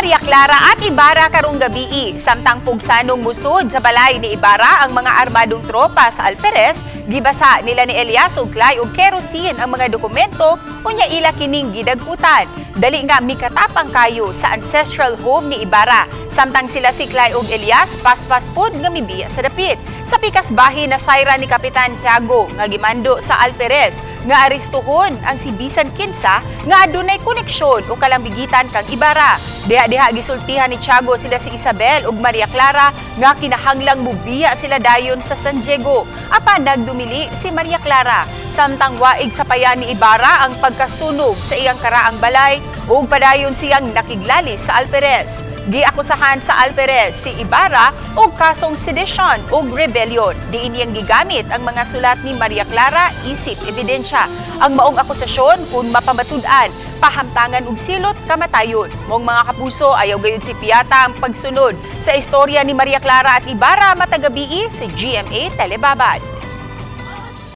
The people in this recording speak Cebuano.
Maria Clara at Ibarra karong gabii. Samtang pugsanong musod sa balay ni Ibarra ang mga armadong tropa sa Alferez, gibasa nila ni Elias ug Clay og kerosene ang mga dokumento, unya ila kining gidagkutan. Dali nga mikatapang kayo sa ancestral home ni Ibarra. Samtang sila si Clay ug Elias paspas pod nga mibiya sa dapit. Sa pikas bahin nasayran ni Kapitan Tiago nga gimando sa Alferez nga arestuhon ang si bisan kinsa nga adunay koneksyon o kalambigitan kang Ibarra. Diha-diha gisultihan ni Tiago sila si Isabel ug Maria Clara nga kinahanglang mubiya sila dayon sa San Diego. Apan nagdumili si Maria Clara. Samtang waig sa paya ni Ibarra ang pagkasunog sa iyang karaang balay ug padayon siyang nakiglalis sa Alferez. Giakusahan sa Alferez si Ibarra og kasong sedition ug rebellion. Diin niyang gigamit ang mga sulat ni Maria Clara isip ebidensya. Ang maong akusasyon, kung mapamatud-an, pahamtangan og silot kamatayon. Mong mga kapuso, ayaw gayud si Piata ang pagsunod sa istorya ni Maria Clara at Ibarra matag gabii sa GMA Telebabad.